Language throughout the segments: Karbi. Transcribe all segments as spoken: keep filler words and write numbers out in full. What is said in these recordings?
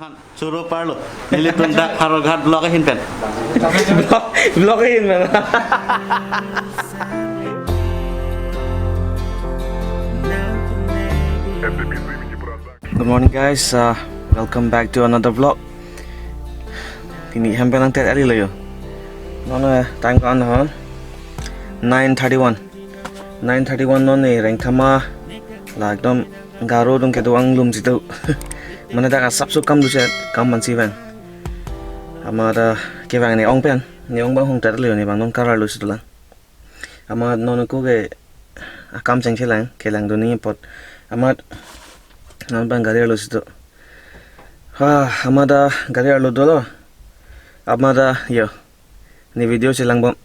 Choro parlo. Nelitum dak Howraghat vlog ahin pen. Vlog, vlog ahin pen. Good morning, guys. Uh, welcome back to another vlog. Pini hem pen nangtet ari lo yo. Non, eh, time ko-an ho? Nine thirty-one. Nine thirty-one non, eh, Rengthama. La ekdom garo dong kedo anglum situ. Mane dak asapso kam duset, kam mansi vang. Amat, eh, kevang ne ong pen, ne ong bang hong tar le ne bang non karar lo situ lang. Amat non ko ke akam chengche lang, kelang duni apot. Amat non bang gari arlo situ. Ha, amat dak gari arlo dolo. Amat dak yo. Ne video chelang bom.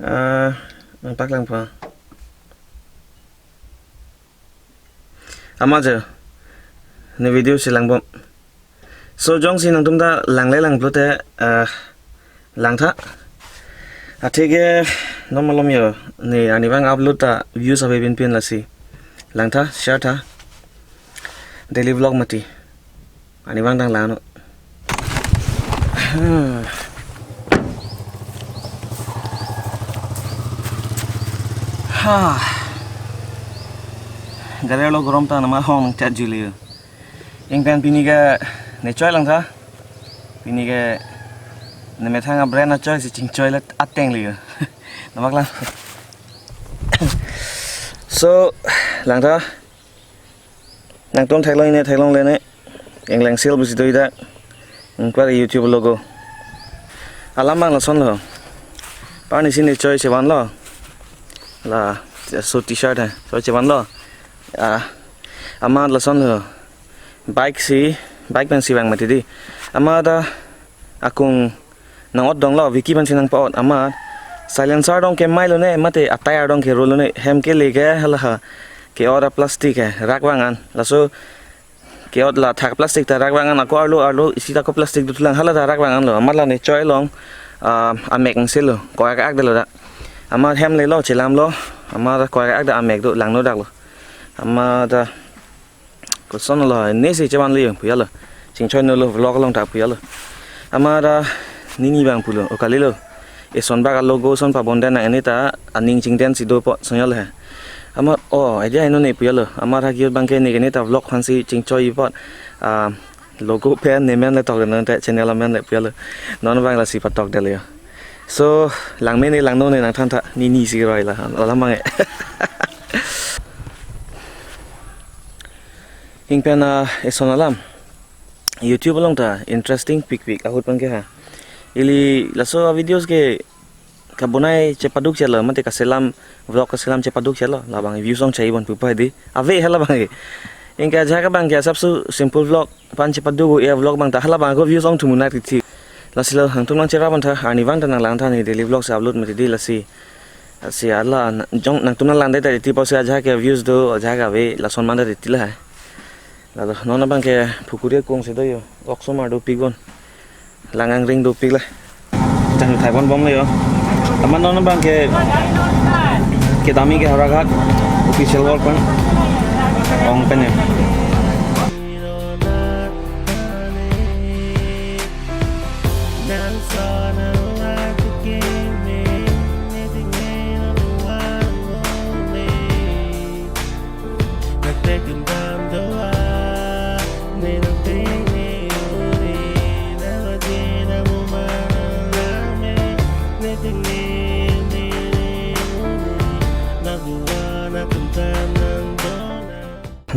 Ah, nangpaklang pa. Amat je, ne video chelang bom. So jongsi nangtum ta langle lang pulote, ah, langtha. Athe ke non malom yo, ne arnivang upload ta views ave pinpin lasi. Langtha, share tha. Daily vlog mati. Arnivang dang lang no. Ha. Gari arlo gorom ta nama hong nang chat juli. Ingpen pini ke ne choi langtha. Pini ke ne methang a brand a choi si chingchoi le ateng li. Namak lang. So, langtha. Nangtum theklong ne theklongle ne. Engleng sale busi doi dak. Engkwa YouTube logo. Alam bang lason lo. Pani sini choi chevan lo. La, so t-shirt hai. Choi chevan lo. Ah, amat lason lo. Bike si, bike pen si vang mati di. Amat dak akung nang-ot dong lo, Vicky pen si nangpa-ot. Amat silencer dong ke mai lo ne, mate a tyre dong ke ro lo ne, hem kele ke hala ha. Ke-ot a plastic ke, rak vang an. Laso ke-ot la thak plastic ta rak vang an, ako arlo arlo, isi ta ko plastic duthulang hala ta rak vang an lo. Amat la ne choi long, ah, amek angse lo, koyak ak de lo dak. Amat hem le lo, chelam lo, amat koyak ak dak amek do, lang no dak lo. Amat dak koson lo, ne si chevan lo yo, puya lo. Chingchoi no lo, vlog along ta puya lo. Amat dak nini bang pulo, o kali lo. Eson bak a logo son pabon den nang ini ta aning chingden si do po sonyo lo he. Amat, o, idea ino ne puya lo. Amat ha kiyot bang ke ne kene ta vlog aphan si chingchoi pot. Ah, logo pen ne men le tok den ta channel amen le puya lo. Non bang lasi patok de lo yo. So, langme ne langno ne nangthan tha nini si roi la. Alam bang e. Ingpen, ah, eson alam. YouTube along ta interesting pikpik ahut bang ke ha. Ili laso a videos ke kabonai chepaduk chelo, mate kaselam vlog kaselam chepaduk chelo, labang views ong chai bon pupa di. Ave hala bang ke. Ingke ajahak abang ke asapso simple vlog aphan chepaduk ya vlog bang ta hala bang ko views ong thumunak tithi. Lasi lo hangtum nang chera bang tha, arnivang ta nang lang tha ne daily vlog si upload mati di lasi. Lasi ala na-, jong nangtum nang lang de ta tithi pause ajahak ke views do, ajahak ave, lason man ta tithi la hai. Lalo, non abang ke pukuri kung si do yo. Oksomar dopik bon. Lang angring dopik le. Chang thai bon bom le yo. Amat non abang ke kedam ke Howraghat official wall pen. Ong pen yo.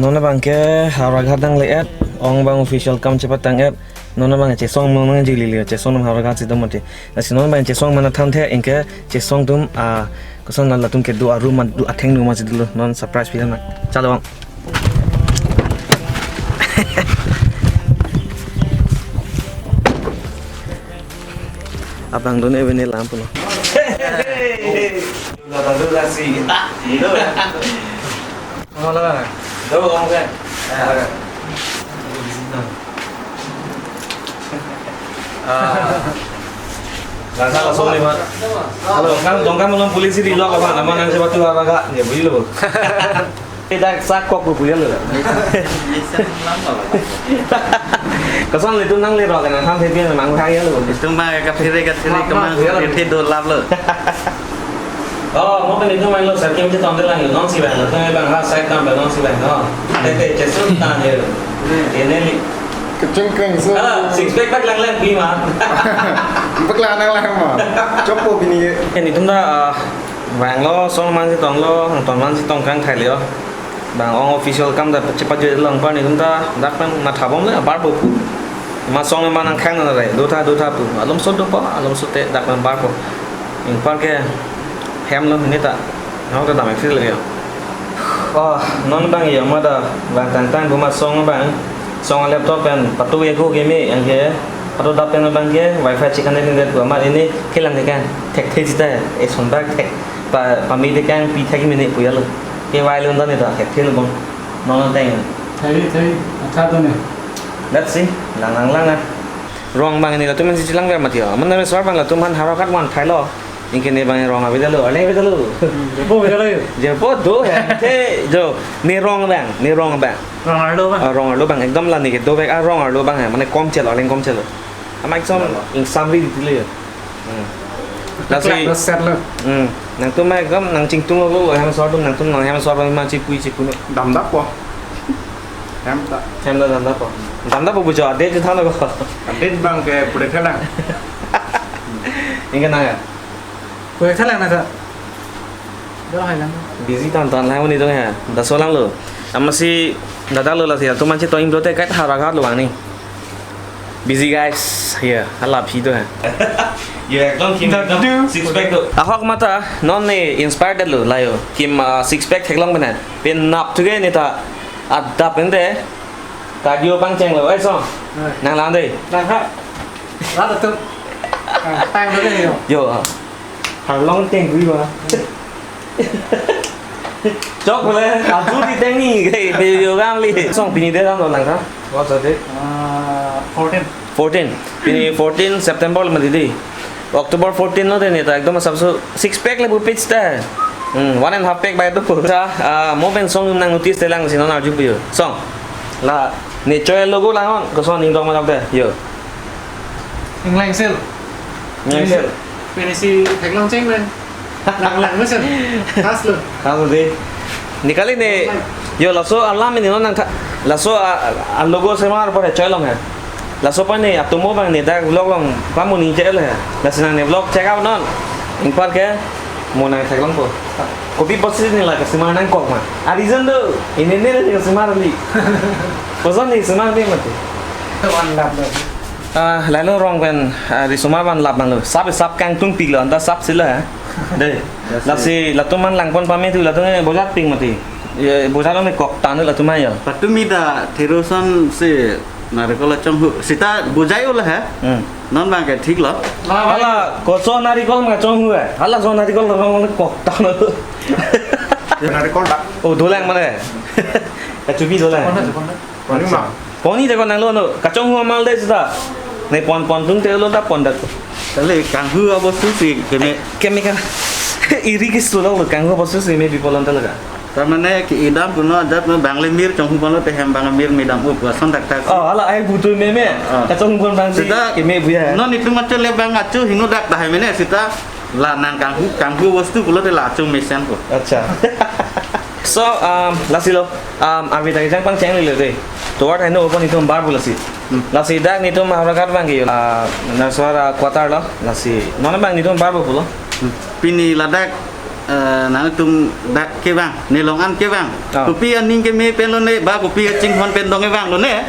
Non abang ke Howraghat nang le-et, ong bang official kam chepatang et, non abang chesong nang nang jili le, chesong nang Howraghat si do mati. Lasi non bang chesong mana than the, ingke chesong atum, ah, koson la latum kedo a room ma do atheng do ma si dolo, non surprise pi na. Chalo bang. Abang dun event lam pulo. Kamu lah, Bang? Tahu kamu kan? Ya. Ah. Nggak salah, sorry, Bang. Halo, dongkam, dongkam malom polisi di lok apa? Nama nang siapa tuh, apa, Kak? Ya, boleh lo. Dak sak kok pu puya lo. Mesen lam lo. Koson le tu nang le ro kana tham the pia mang thang ya lo. Itum ma ka phere ka phere Ma, ka ma, mang ya lo. Phere do lap lo. Oh, mo kan itum mang lo sir kim chetong de lang lo. Non si bang lo. Tu bang ha side kam bang non si bang. Oh. Te te chesu ta ne lo. Ini li. Kecengkeng so. Ah, six pack pak lang lang pi ma. Pak lang lang lang ma. Chopo bini. Ini itum ta, ah, bang lo, song man si tong lo, hang ton man si tong kang thai lo. Bang ong official kam ta chepa je long par ni tum ta dak pen matha bom le bar po pu. Ma song ma nang khang na rai, do tha, do tha pu. Alom so do po, alom so te dak pen bar po. Ing par ke hem lo ni ta. Nong ta dam ek fil lagi. Oh, non bang ya ma da bang tang tang pu ma song bang. Song laptop pen patu ye ko ke me ang ke. Patu dap pen bang ke wifi chikan ni det pu ma ini kelang ke kan. Thek thek jita e son bak thek. Pa, pami de kang pi thek mene puya lo. Ke vai lo dan ita thek thek lo bang. Non non teng. Thai, thai, acha to ne. Let's see. Lang lang lang ah. Rong bang ni latum si chilang ver mati ho. Mana resor bang latum han haro kat wan thai lo. Ingke ne bang rong abi da lo, ale abi da lo. Hmm, jepo abi da lo. Jepo do hai. The jo ne rong bang, ne rong bang. Rong arlo bang. Ah, rong arlo bang. Ekdom la ni ke do bek ah rong arlo bang hai. Mane kom chelo, aleng kom chelo. Ama eksom ing samri di tile. Hmm. Lasi. Klak lo set lo. Hmm. Nangtum ma ekdom nang chingtung lo, hem sor tum nangtum nang hem sor ma chipui chipu no. Dam dap po. Hem ta. Hem ta dam dap po. Dam dap po bujo ade je thano ko. Ade bang ke pure khalang. Ingke nang ya. Pure khalang na sa. Do hai lang. Busy tan tan lang ni dong ya. Da so lang lo. Ama si dada lo lasi ya. Tu manchi to im dote kai hara khat lo bang ni. Busy guys, here, halap hi to hai. Ye ekdom kim ekdom six pack to. Ahok mata, non ne inspired lo, layo. Kim, ah, six pack theklong bena. Pen nap thuge ne ta. Adap ende. Cardio pangcheng lo, eh, song. Hai. Nang lang de. Nang ha. Rat tu. Ah, tang lo de yo. Yo. Harlong teng gui ba. Chok le, aju di teng ni, ke, video kam li. Song pini de lang lo lang ka? What's the date? Ah, fourteen. Fourteen. Pini fourteen September lo mati di. October fourteen lo de ne ta, ekdom sabso six pack le bu pitch ta. Hmm, one and half pack bai to po. Sa, ah, mo pen song nang notice te lang si non arju pu yo. Song. La, ne choi logo lang on, koson ning dong ma de. Yo. Inglang sel. Inglang sel. Pini si theklong cheng le. Lang lang mesen. Khas lo. Khas lo de. Nikali ne. Yo laso alam ini non nang tha. Laso a, a logo semar por choi long hai. Laso pa ne atomo bang ne dak vlog long pamu ni chel hai. Lasi nang ne vlog check out non. Ing par ke mo nang theklong po. Kopi posi ne la kasemar nang kok ma. A reason do. Ini ne le kasemar li. Koson ne semar de mati. One lap lo. Ah, lailo rong pen, ah, risomar van lap mang lo. Sap sap kangtung pik lo, anta sap sila, eh. De. Yes, lasi latum man langpon pame tu latum eh bojat pik mati. Ye, bojat lo me kok tan latum ayo. Patumi ta theroson si narikol chonghu. Sita bojai ula ha. Hmm. Non bang ke thik lo. Hala, koson narikol ma chonghu hai. Hala son narikol lo kok tan lo. Ye narikol ta. Oh, dolang mane. Kachubi dolang. Kona, kona. Poni ma? Poni de ko nang lo no. Kachonghu amal de sita. Ne pon pon tung te lo ta pon dak. Kali kanghu abostu si keme. Keme ka. Iri ke sulo lo kanghu abostu si me bipolon ta laga. Tamane ki idam kuno adat me bang le mir chonghu pon lo te hem bang mir me dam up ason dak tak. Oh, hala ai butu me me. Ah. Kachonghu pon bang si sita keme buya. Non itum achu le bang achu hinu dak dah mene sita la nang kanghu kanghu abostu pulo te la achu mesen ko. Acha. So, um, lasi lo. Um, arvi ta kejang pangcheng le de. Tovar hai no opo nitum bar pu lasi. Hmm. Lasi dak nitum Howraghat bang ke, ah, Narswara quarter lo. Lasi non bang nitum bar pu lo. Hmm. Pini ladak, eh, nangtum dak kevang, ne long-an kevang. Ah. Kopi aning keme pen lo ne, ba kopi achinghon pen dong kevang lo ne.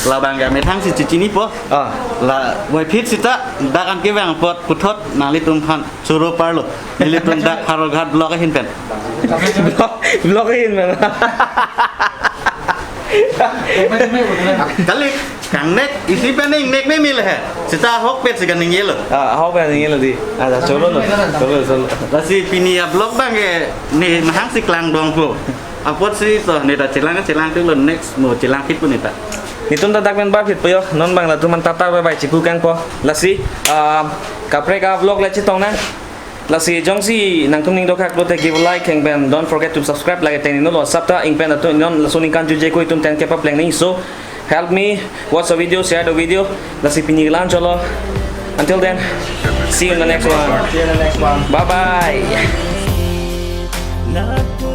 Labang ya methang si chichini po. Ah. La wai phit sita dak an kevang apot puthot nanglitum phan. Choro parlo. Nelitum dak Howraghat block ahin pen. Block, block ahin pen. Kali, kangnek, isi pen ingnek me mil hai. Sita ahok pet si kaningje lo. Ah, ahok pet ningje lo di. Ah, choro lo. Choro, choro. Lasi pini a-block bang ke ne mahang si klang dong po. Apot si to ne ta chelang chelang tu lo next mo chelang phit pu ne ta. Nitum ta dak pen bar phit po yo. Non bang latum man tata bye bye chipu kang po. Lasi, ah, kaprek a-block le chetong nang. Lasi jongsi nangtum ning dokak lote give a like, hang pen don't forget to subscribe, like ten ningno lo sapta, ingpen atum non laso ningkan juje ko itum ten K papleng nangji. So help me watch the video, share the video. Lasi pini la-an chotlo. Until then, see you in the next one. See you in the next one. Bye bye.